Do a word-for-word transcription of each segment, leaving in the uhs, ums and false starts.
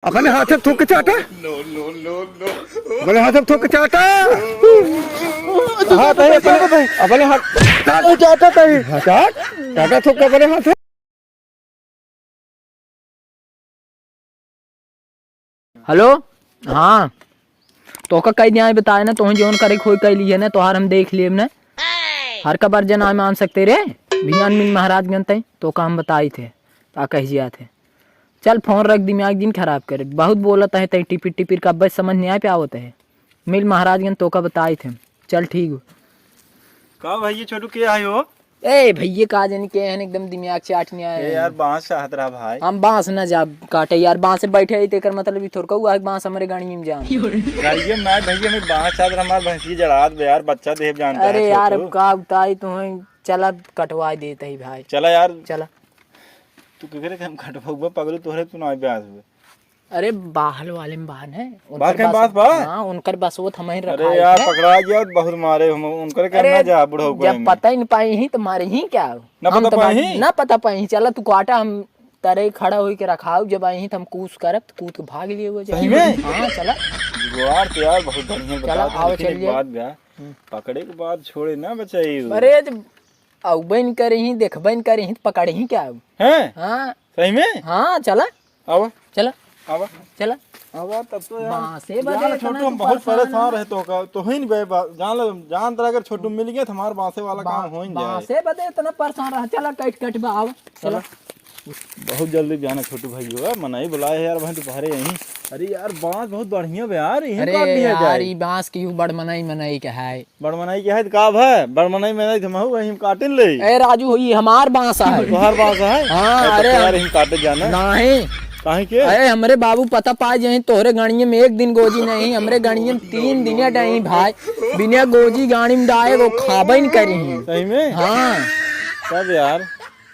अपने हाथे थूक के चाटा। अपने हाथे थूक के चाटा। हाथ है अपने, अपने हाथ। चाटा तही। चाटा, चाटा थूक के अपने हाथे। हेलो, हाँ, तोका कई दिया बताए ना, तोहई जौन करे खोई कई लिए ना, तोहार हम देख लेब ना। हर का बर्जन आय मान सकते रे, भियान मिल महाराजगंज तई, तोका हम बताई थे, का कह जिया थे। चल फोन रख, दिमाग जिन खराब करे, बहुत बोलत है तई टिपिर टिपिर का, बस समझ नहीं आय पे आवत है। मिल महाराजगंज तोका बताई थे, चल ठीक हो। का भैया छोटू के आए हो? ए भैया का जानी के हन, एकदम दिमाग चाट नहीं आए ए हैं। यार, बांस चाहत रहा भाई। हम बांस ना जा काटे यार, बांस से बैठे ही तेकर मतलब ई थोड़का हुआ है बांस हमरे गाड़िए में जाम। गाड़िए में ना भैया, मैं बांस चाहत रहा, हमार भैंसी जड़ात बे यार, बच्चा देह जानता अरे है यार, छोटू। अब का उताई तुम्हें, चला कटवा देते ही भाई। चला यार। चला। तू केकरे के हम कटवाऊबा पगलू, तोहरे तू ना ब्यास हुए। अरे बाहल वाले में बाहन है, बात उनकर कहीं बस, बात बा? हाँ, उनकर बस वो थमही अरे रखा यार, है। पकड़ा गया बहुत मारे हम, उनकर के अरे ना जा बुढ़ऊ जब कहीं में। पता ही नहीं पाई ही तो मारे ही क्या हो? ना हम पता तो पाई बस ही? ना पता पाई ही। चला तू काटा, हम तरे खड़ा होई के रखाऊ, जब आई ही तो हम कूस करब, तो कूद के भाग लिए हुए सही जाए। में? हाँ, चला। जुगाड़ तो यार बहुत बढ़िया चला, बता दे, आओ, लेकिन चल एक जाए। बात बा, हम्म। पकड़े के बाद छोड़े ना बचाई। अरे जब अउबे न करे ही, देखबे न करे ही, तो पकड़े ही क्या? हैं? हाँ। सही में? हाँ, चला। आवा। चला। आवा। चला। आवा, तब तो यार, बांसे बदे जान इतना छोटू, हम तू बहुत परेशान परेशान है। रहे तो का, तो ही नहीं बे, बा-, जान ले, जान तरह अगर छोटू मिल गया तो हमारे बांसे वाला बा-, काम हो ही जाए। बांसे बदे इतना परेशान रहा, चला कट कट बा, आवा। चला। चला। बहुत जल्दी जाना छोटू भाई, जो है, मनई बुलाए है यार, भाई दोपहरे यहीं। अरे यार, बांस बहुत बढ़िया बे यार, यहीं अरे काट लिया यार, जाए। ई बांस की यू बड़ मनई, मनई के है। बड़ मनई के है, तो का भा? बड़ मनई, मनई तो महू, यहीं काटिन ले। ए राजू, ई हमार बांस है। तोहार बांस है? हाँ, अरे तो अरे यार, हम यहीं काटे जाना। नहीं। काहे के? अरे हमरे बाबू पता पाए जे तोहरे गाड़िए में एक दिन गोजी नहीं, हमरे गाड़िए में तीन दिन नहीं भाई, बिना गोजी गाड़ी में डाए वो खाबे न करी। सही में? हाँ। तब यार,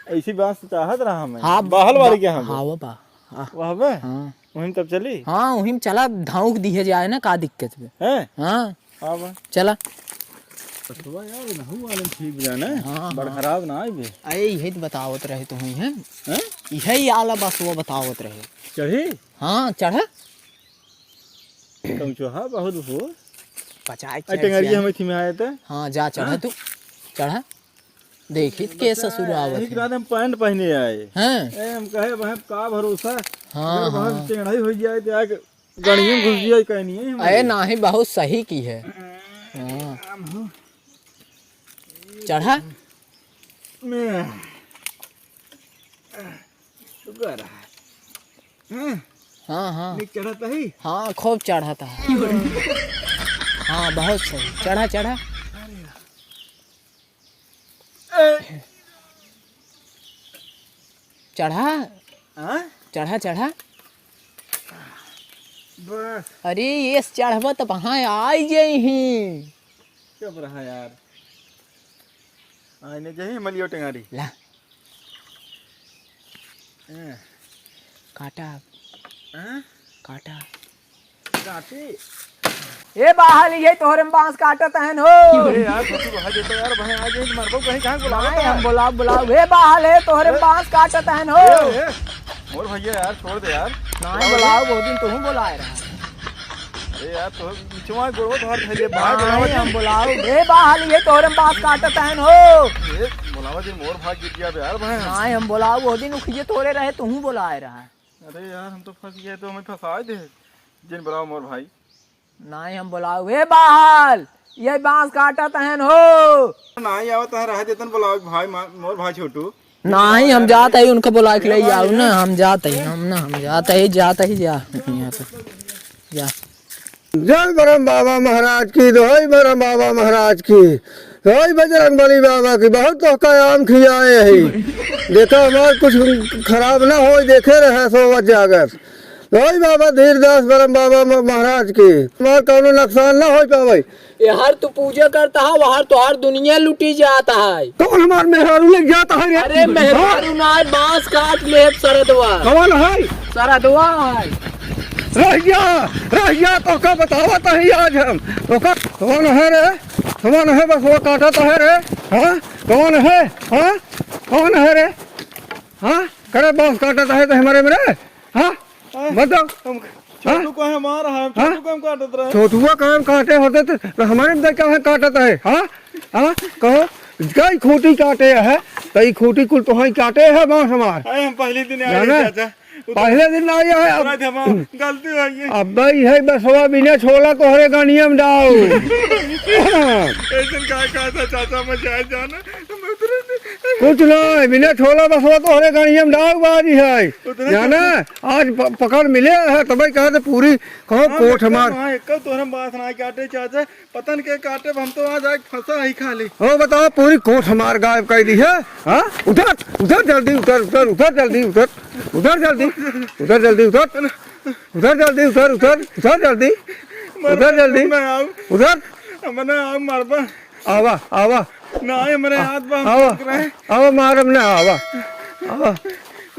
ऐसी बात तो चाहत रहा मैं। हाँ, बाहल वाली बा-, क्या हम? हाँ, वो बा-, हाँ। वह बे? हाँ। वहीं तब चली? हाँ, वहीं चला, धाउक दिहे जाए ना, का दिक्कत बे? हैं? हाँ। हाँ बा। चला। बसवा यार, नहू वाले में ठीक बा ना? हाँ, बड़ हाँ। खराब ना आए बे। अरे, यही तो बतावत रहे तो हुई हैं। हैं? यही आला बसवा बतावत रहे। चढ़ी? हाँ, चढ़ा। कम चोहा बहुत हो। पचाए के आई चढ़ टेंगरिया जाए। हमें थी में आए थे। हाँ, जा चढ़ा हाँ? तू। चढ़ा। देखित के ससुर आवत यही है। रात हम पैंट पहने आए। हैं? ए, हम कहे, "भाई, का भरोसा?" हाँ, अगर वहाँ हाँ। से टेढ़ाई हो जाए, तो आके गाड़ियों में घुस जाए, कहीं नहीं है हमारे। अरे, नाही, बहुत सही की है। हाँ। हम हो। चढ़ा? मैं। शुक्र है। हैं? हाँ, हाँ। नीक चढ़त ही? हाँ, खूब चढ़त है। हाँ, बहुत सही। चढ़ा, चढ़ा। चढ़ा। हाँ? चढ़ा, चढ़ा। बस। अरे, ये से चढ़बा तब हाँ आई जाई ही। चुप रहा यार। आने जाई मलियो टेंगारी। ला। हैं। काटा। हैं? काटा। काटी। ए बाहल, ये तोहरे में बांस काटत हन हो। अरे यार, छोटू भाई, ये तो यार, भाई, आज ये मरबो कहीं, कहाँ बुलावत नहीं, है? हम बुलाओ, बुलाओ। ए बाहल, ये तोहरे में अरे। बांस काटत हन हो। ए, ए, मोर भैया यार, छोड़ दे यार। नहीं, बुलाओ। बुलाओ, बहुत दिन तुहूँ बुलाए रहा। अरे यार, तो निचवा गोड़वा धर धइले, बाहर नहीं, बुलावा जिन। हम बुलाओ। ए बाहल, ये तोहरे में बांस काटत हन हो। ए, बुलावा जिन, मोर भाग गिर गया बे यार, भाई। नहीं, हम बुलाओ, वो दिन उखिए तोरे रहे, तुहूँ बुलाए रहा। अरे यार, हम तो फंस गए, तो हमें फंसाए दे। जिन बुलाओ मोर भाई। नहीं, हम बुलाओ। ए बाहल, ये बांस काटत हन हो। नहीं आवत है, रह देतन, बुलाओ भाई, मा-, मोर भाई छोटू। नहीं, हम जात है, उनका बुला के ले जाओ ना, हम जात है, हम ना, हम जात है, जात है, जा, यहाँ से, जा। जय बरम बाबा महाराज की, दोहई बरम बाबा महाराज की, दोहई बजरंग बली बाबा की, बहुत तोहका आम खियाए ही। देखा हमार कुछ खराब ना होई, देखे रहे सोवत जागत। दोहई बाबा धीरदास बरम बाबा म-, महाराज की, हमार कौनो नुकसान ना होई पावे। यार तू पूजा करता है, वहार तोहार दुनिया लुटी जाता है। कौन हमार मेहरारू ले जाता है रे? अरे मेहरारू ना है, बांस काट ले सरदवा। कौन है? सरदवा है। रह गया, रह गया, तोका बतावत ही आज हम। तोका कौन है रे? कौन है बस वो काटत है रे? हाँ? कौन है? हाँ? कौन है रे? हाँ? करे बांस काटत है तो हमारे में रे? हाँ? हाँ? बताओ। हम हाँ? छोटू को हम मार रहा है, हाँ? छोटू को हम काटत रहे। छोटुआ काम काटे होते तो, तो हमारे में क्या है काटत है? हाँ? हाँ? कहो, कई खूंटी काटे है, तो ई खूंटी कुल तोहई काटे है बांस हमार। अरे हम पहले दिन आए जाना? चाचा। उतर-, पहले दिन आए है, अब उतरा थे हम, गलती हो गई। अब भाई है बसवा बिना छोला तोहरे गणिया में डाओ। ऐसन का कहा था चाचा, मैं जाए जाना, मैं उतरे थे। कुछ नहीं, बिना छोला बसवा तोहरे गणिया में डाओ बाजी है। उतरा जाना? आज प-, पकड़ मिले है, तबे कहा थे पूरी, कहो हाँ, कोठ एकदम मार। हाँ, एक तोहरे बात ना काटे चाचा, पतन के काटे, हम तो आज आके फंसा ही खाली। हो बताओ, पूरी कोठ हमार गायब कर दी है। हाँ? उधर, उधर जल्दी, उधर, उधर, उधर जल्दी, उधर, उधर जल्दी, उधर जल्दी, उधर, उधर जल्दी, उधर, उधर, उधर जल्दी, मर उधर जल्दी, मैं आऊँ। उधर। मने आऊँ मारबा। आवा, आवा। ना, ये मरे आ-, हाथ बा, हम आवा, रोक रहे। आवा, मारब ना, आवा। आवा,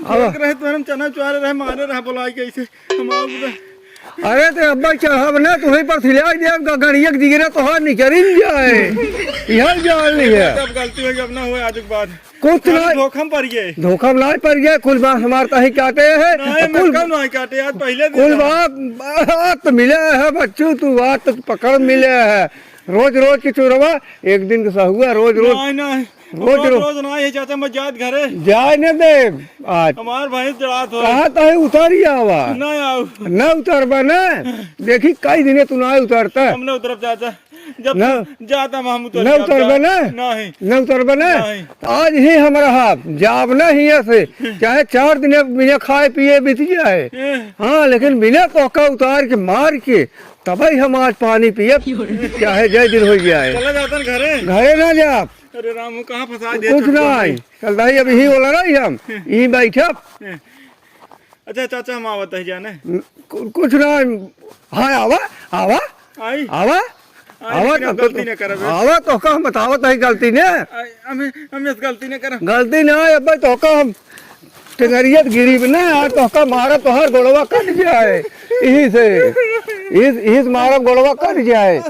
आवा। रोक रहे तो हम चना चुआरे रहे, मारे रहे, बुलाई कैसे? हम आऊँ उधर। अरे तो अब्बा चढ़ब ना, तुम्हें पर सिलाई देब, ग-, गड़िया के जिगरा तोहार निकरिन जाए। यह जान ली है। अब गलती हो गई, अब ना होए आज के बाद। कुछ खाली ना। धोखा में पड़ गए। धोखा में ना पड़ गए, कुल बात हमार तही काटे है। नहीं, कुल मैं कम नहीं काटे, आज पहले दिन कुल था। बात, बात मिले है बच्चू, तू बात तो पकड़ मिले है। रोज रोज की चोरवा, एक दिन के सहुआ, रोज रोज। नहीं, नहीं। रोज रोज रोज। रोज ना, ये चाचा, मैं जात घरे। जाए न दे आज। हमार भैंस चढ़ात हो। कहाँ तहे उतर ही आवा। ना आऊ। न उतरबा ना। देखी कई दिने तू ना उतरता। हम ना उतरब चाचा। जब ना। तू जाता हम उतर न जाब, उतरबा जा। ना। नहीं। न उतरबा ना। नहीं। आज ही हम रहा, जाब ना हिया से। चाहे चार दिन बिना खाए पिए बीत जाए। ए। हाँ, लेकिन बिना तोहका उतार के मार के तबे हम आज पानी पिए, चाहे जय दिन हो जाए। चला जातन घरे। घरे ना जाब। अरे राम, वो कहाँ फंसा दिया कुछ छोटका ना भाई? है। चल दाई, अब यही बोला रही हम। यही बैठब। अच्छा चाचा, हम आवत है जाने। न-, कु-, कुछ ना। हाँ, आवा, आवा, आई। आवा, आई, आवा लेकिन अब तो, गलती न करब। आवा तो का हम बतावत है गलती ने। आई, हमें, हमें इस गलती न करब। गलती ना है, अब तो का हम टेंगरियत गिरी भी ना, आज तोहका मारा तोहार गोड़वा कट जाए। यही से, इस, इस मारा गोड़वा कट जाए।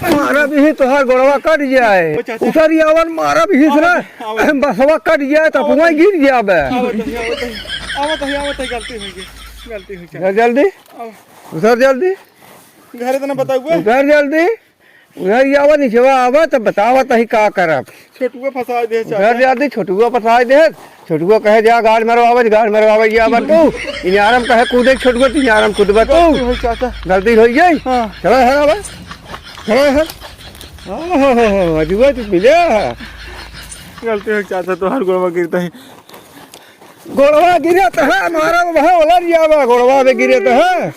मारा भी तोहार गोड़वा कट जाए। ओ चाचा। उतरी आवन मारा भी से ना, आवत, आवत। बसवा कट जाए, तब आवत। वहीं गिर जाबे। आवत है, आवत है, आवत है, आवत है, गलती हो गई, गलती हो गई। उतर जल्दी, आवा। उतर जल्दी। घर इतना बताउए। उतर जल्दी। उधर ही आवा, निचवा आवा, तब बतावा तही का करब। छोटुआ फंसा दे, उधर चाचा। जल्दी, छोटुआ फंसा दे। छोटुआ कहे, "जा, गाड़ मरवावे, गाड़ मरवावे, जा बा तू।" इनारम कहे, "कूदे छोटुआ, तू इनारम कूदबा तू।" गलती होई, चाचा। गलती होई गई। हाँ। चला है, आवा। चला है। हाँ, हाँ, हाँ, हाँ, अजुआ तू मिले। गलती होई, चाचा, तोहार गोड़वा गिरता है। गोड़वा गिरत है, मारा वह ओलर जावा, गोड़वा में गिरत है।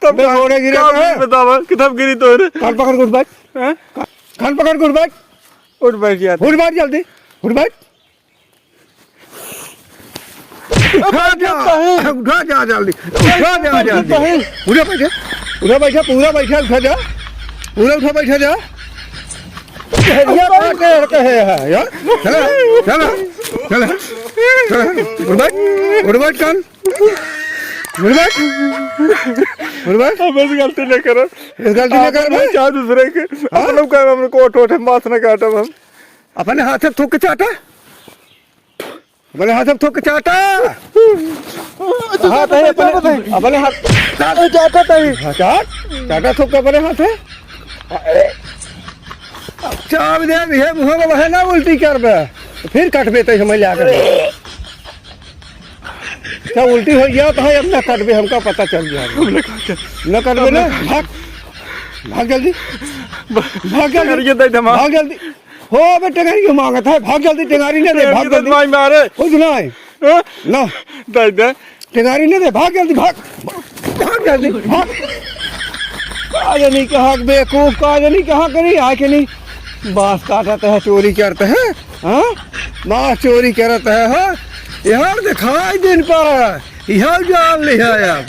तब बे का, गोड़े गिरत का है। बतावा, किताब गिरी तो रे। कान पकड़ के उठ बैठ। हैं? का-, कान पकड़ के उठ बैठ। उठ बैठ यार। उठ बैठ जल्दी, उठ बैठ। उठा जा, उठा जा जल्दी, उठा जा जल्दी। उठा बैठे, उठा बैठे, पूरा बैठा, उठा जा, पूरा उठा बैठा जा। ये बात है, है, है, यार। चला, चला, चला, चला। गुड बाय, गुड बाय, कान। Good bye, good bye. अब ऐसी गलती नहीं करो। इस गलती नहीं आप करो लोग भाई। चाहे दूसरे के, हाँ? आप लोग का हम लोग को ओठ, ओठ, मांस ना काटब हम। अपने हाथ से थूक के चाटा। अपने हाथ से थूक के चाटा। हाथ है अपने, अपने हाथ। चाटा तही। हाँ, चाट, चाटा थूक के अपने हाथ है। चाप दे, ये मुँह में वह ना उल्टी करबे। फिर कटबे तही समय ले आकर। क्या उल्टी हो गया तो है, अब ना कटबे, हमका पता चल गया। न कटबे ना, भाग। भाग जल्दी। भाग जल्दी। भाग जल्दी। हो, अबे टेंगारी क्यों मांगत है? भाग जल्दी, टेंगारी ले दे, भाग जल्दी। माई मारे। कुछ ना है। हाँ? ना। दे दे। टेंगारी ले दे, भाग जल्दी, भाग। भाग जल्दी, भाग। का जानी कहाँ के बेवकूफ, का जानी कहाँ के नहीं, आए के नहीं। बांस काटत है, चोरी करत है, हाँ? बांस चोरी करत है, हाँ? यार दिखाई दिन पर, यार जान ले है यार।